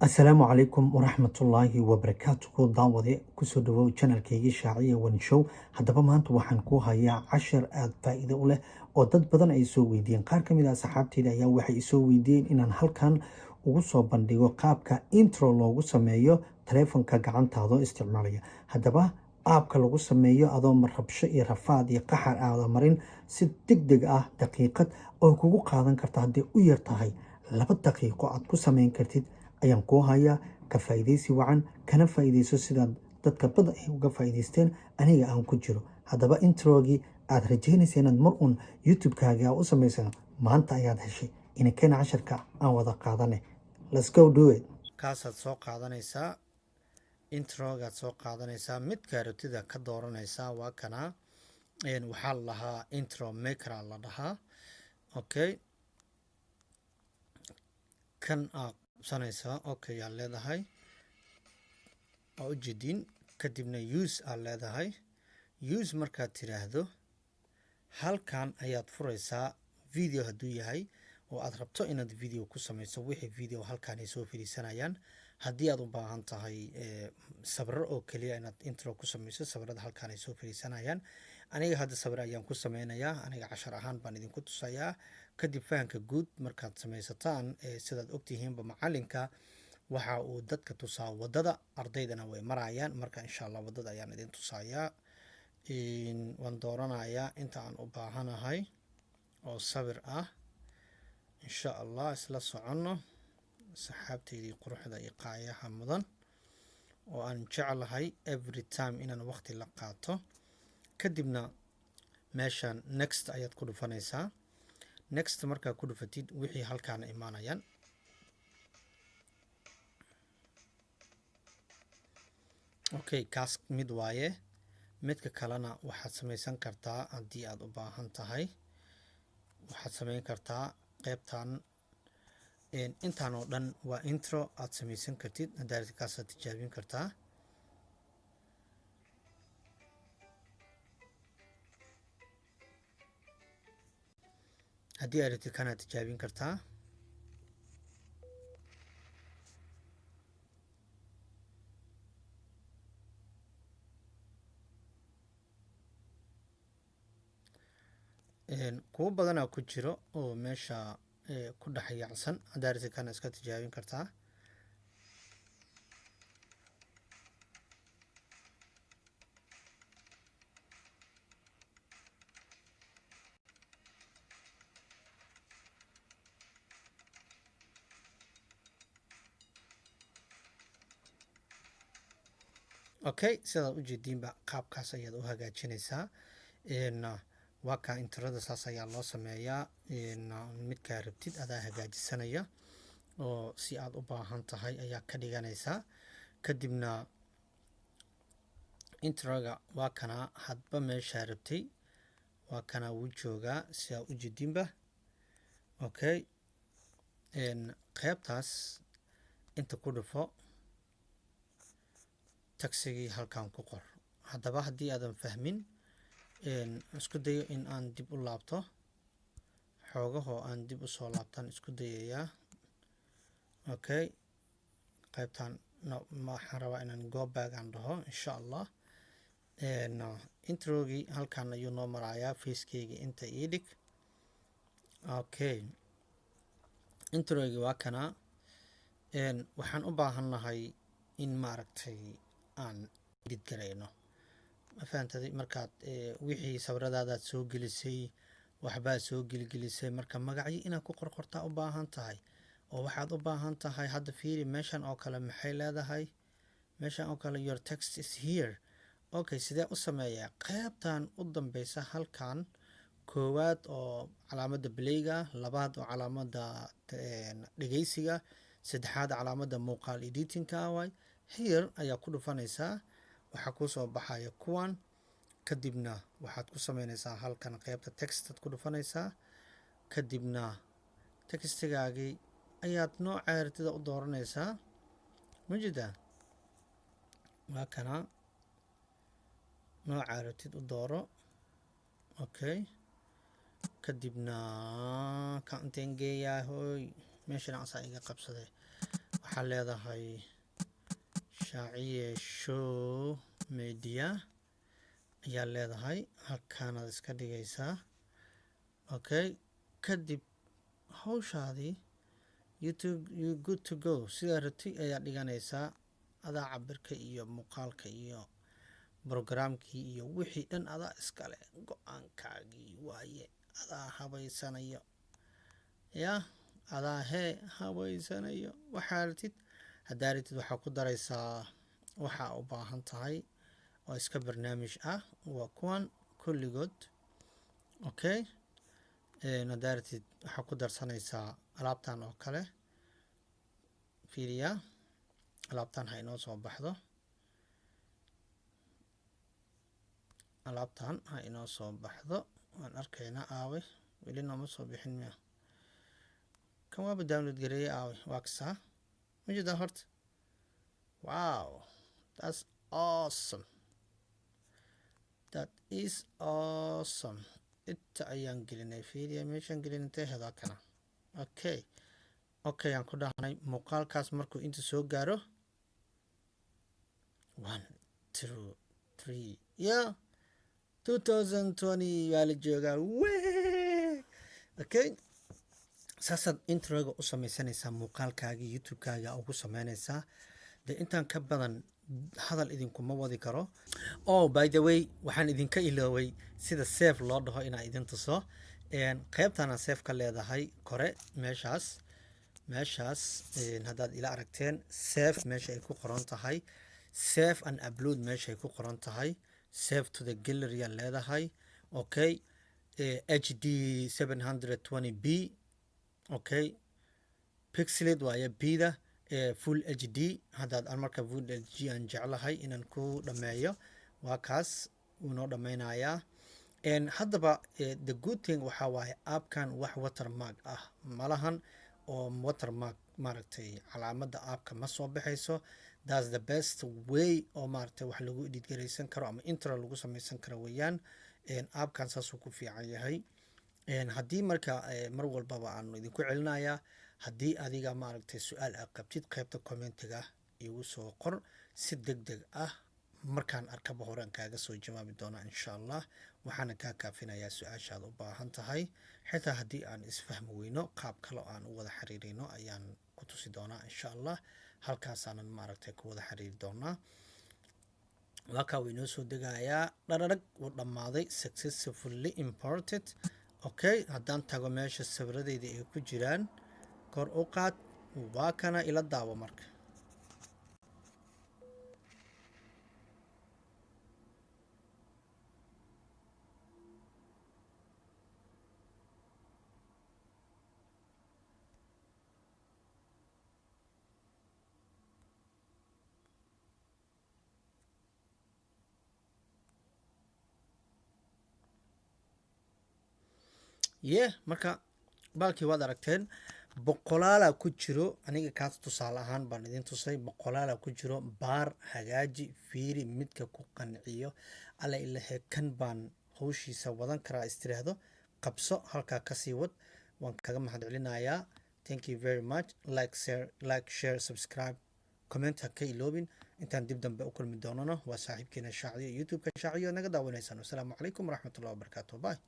Asalaamu calaykum waraxmatullaahi wabarakaatuhu. Daawade, kusoo dhawow channelkaygii Shaaciya One Show. Haddaba maanta waxaan ku hayaa cashar aada faa-iido u leh oo dad badan ay soo weydiiyeen. Qaar ka mid ah asxaabteyda ayaa waxay isoo weydiiyeen inaan halkan ugu soo bandhigo qaabka intro loogu sameeyo taleefonka gacantaadoo isticmaalaya. Haddaba appka lagu sameeyo adoo rabsho iyo rafaad iyo qaxar aada marin, si deg deg ah, daqiiqad oo kugu qaadan karta hadday u yar tahay 2 daqiiqo aad ku sameyn kartid ayaan kuu hayaa. Ka faa'iidaysi wacan, kana faa'iidayso sidaad dadka badan ay uga faa'iidaysteen, aniga aan ku jiro. Haddaba introgii aad rajaynaysa inaad mar uun YouTube-kaaga u samaysan maanta ayaad heshay. Inakeena casharka aan wada qaadane. Let's go do it. Kaasaad soo qaadanaysaa, introgaad soo qaadanaysaa, midka rabtida ka dooranaysaa. Waa kanaa, waxaa la dhahaa Intro Maker la dhahaa. Okay, kan aad qabsanaysaa, okay aad leedahay, waa ujeediin. Kadibna use aad leedahay. Use markaad tiraahdo, halkan ayaad furaysaa. Video hadduu yahay oo aad rabto inaad video ku samayso, wixii video halkan ay soo fadhiisanayaan. Haddii aad u baahan tahay sawiro oo keliya inaad intro ku samayso, sawirada halkan ay soo fadhiisanayaan. Aniga hadda sawir ayaan ku sameynayaa, aniga cashar ahaan baan idinku tusayaa. Kadib fahamka guud markaad samaysataan, sidaad ogtihiinba macalinka waxa uu dadka tusaa wadada, ardaydana way marayaan. Marka insha Allah wadada ayaan idin tusayaa. Waan dooranayaa inta aan u baahanahay oo sawir ah. Insha Allah isla soconno, saxaabteydii quruxda iyo qaayaha mudan oo aan jeclahay every time inaan waqti la qaato. Kadibna meeshan next ayaad ku dhufanaysaa. Next markaa ku dhufatid, wixii halkaana imaanayaan. Okay, kaas mid waaye. Midka kalena waxaad samaysan kartaa, haddii aad u baahan tahay, waxaad samayn kartaa qeybtan. Intaan oo dhan waa intro aad samaysan kartid. Haddaa kaasaad tijaabin kartaa. Haddii aad rabtid, kanaad tijaabin kartaa. Kuwo badanaa ku jiro oo meesha ku dhex yaacsan. Haddaa rabtid, kana iska tijaabin kartaa. Okay, sidaad ujeediinba qaabkaas ayaad u hagaajinaysaa. Waa kaa introda, saas ayaa loo sameeyaa. Midkaa rabtid adaa hagaajisanaya oo si aad u baahan tahay ayaa ka dhiganaysaa. Kadibna introga waa kanaa, hadba meeshaa rabtay waa kanaa, wuu joogaa si aad ujeediinba. Okay, qeybtaas inta ku dhufo, textigii halkan ku qor. Haddaba haddii aadan fahmin, isku dayo in aan dib u laabto xoogahoo aan dib usoo laabtaan isku dayayaa. Okay, qaybtan waxaan rabaa inaan go back aan dhaho insha Allah. Introgii halkan ayuu noo marayaa. Facekeyga inta ii dhig. Okay, introgii waa kanaa. Waxaan u baahannahay in maaragtay aan edit garayno. Ma fahantaday? Markaad wixii sawiradaadaad soo gelisay, waxbaad soo gelgelisay, marka magacyo inaad ku qorqortaa u baahan tahay oo waxaad u baahan tahay. Hadda fiiri meeshan oo kale, maxay leedahay meeshan oo kale? "Your text is here." Okay, sidee u sameeyaa? Qeybtan u dambeysa halkan, koowaad oo calaamadda playga, labaad oo calaamadda dhegeysiga, saddexaad calaamadda muuqaal editingka waay. Here ayaa ku dhufanaysaa, waxaa kusoo baxaya kuwan. Kadibna waxaad ku sameynaysaa halkan qeybta textaad ku dhufanaysaa. Kadibna textigaagii ayaad nooca artida u dooranaysaa. Majida waa kana, nooca rabtid u dooro. Okay, kadibna ka inteen geeyaa? Hooy, meeshan asaa iga qabsaday. Waxaa leedahay Shaaciye Show Media ayaa leedahay, halkaanaad iska dhigaysaa. Okay, kadib hawshaadii YouTube, you good to go. Sidaa rabtay ayaa dhiganaysaa, adaa cabirka iyo muuqaalka iyo programkii iyo wixii dhan adaa iskale, go-aankaagii waaye, adaa habaysanayo ya, adaa hee habaysanayo waxaa rabtid. Haddaa rabtid, waxaa ku daraysaa waxaa u baahan tahay oo iska barnaamij ah, waa kuwan kulligood. Okay, haddaa rabtid, waxaa ku darsanaysaa alaabtan oo kale. Fiiriya, alaabtan ha inoo soo baxdo, alaabtan ha inoo soo baxdo. Waan arkaynaa. Aaway? Weli nooma soo bixin miya? Kan waaba download gareeyey. Aaway? Waa kasaa, majeedaa horta. Wow, that's awesome, that is awesome. Inta ayaan gelinay, fiiriya meeshaan gelin, intee hedaa kana. Okay, aan ku dhahnay muuqaalkaas markuu inta soo gaaro, one, two, three, yeah, 2020 waa la joogaa we. Okay, saasaad introga u sameysanaysaa, muuqaalkaaga YouTube-kaaga ugu sameynaysaa. Dee intaan ka badan hadal idinkuma wadi karo. Oh, by the way, waxaan idinka ilooway sida save loo dhaho inaan idin tuso. Qeybtana save ka leedahay kore, meeshaas haddaad ila aragteen, save meesha ay ku qoran tahay, save and upload meesha ay ku qoran tahay, save to the gallery aad leedahay. Okay, HD 720 p, okay, pixelate waaye b-da, full HD. Haddaad aan marka full HD aan jeclahay inaan ku dhameeyo, waa kaas, wuu noo dhameynayaa. Haddaba the good thing waxaa waaye appkan wax watermark ah malahan, oo watermark maaragtay calaamadda appka ma soo baxayso. That's the best way oo maaragtay wax lagu edit garaysan karo ama intro lagu sameysan karo weeyaan. Appkan saasuu ku fiican yahay. Haddii marka mar walbaba aanu idinku celinayaa, haddii adiga maaragtay su-aal aad qabtid, qaybta commentiga igu soo qor. Si deg deg ah markaan arkaba horaan kaaga soo jawaabi doonaa insha Allah, waxaana kaa kaafinayaa su-aashaad u baahan tahay. Xitaa haddii aan isfahmi weyno, qaab kale oo aan u wada xiriirino ayaan ku tusi doonaa insha Allah. Halkaasaanan maaragtay ku wada xiriiri doonaa. Waa kaa, wuu inoo soo degayaa. Dhararag, wuu dhammaaday, successfully imported. Okay, haddaan tago meesha sawiradeyda ay ku jiraan, kor u qaad, waa kana, ila daawo marka. Ye, marka baalkii waad aragteen, boqolaalaa ku jiro. Aniga kaas tusaale ahaan baan idin tusay. Boqolaalaa ku jiro. Baar, hagaaji, fiiri midka ku qanciyo. Alla ilahe, kan baan hawshiisa wadan karaa istiraahdo, qabso, halkaa kasii wad. Waan kaga mahad celinayaa. Thank you very much. Like, share, like, share, subscribe, comment ha ka iloobin. Intaan dib dambe u kulmi doonano, waa saaxiibkeena Shaaciyo, YouTube-ka Shaaciyo naga daawanaysaan. Wasalaamu calaykum waraxmatullahi wabarakaatu. Bye.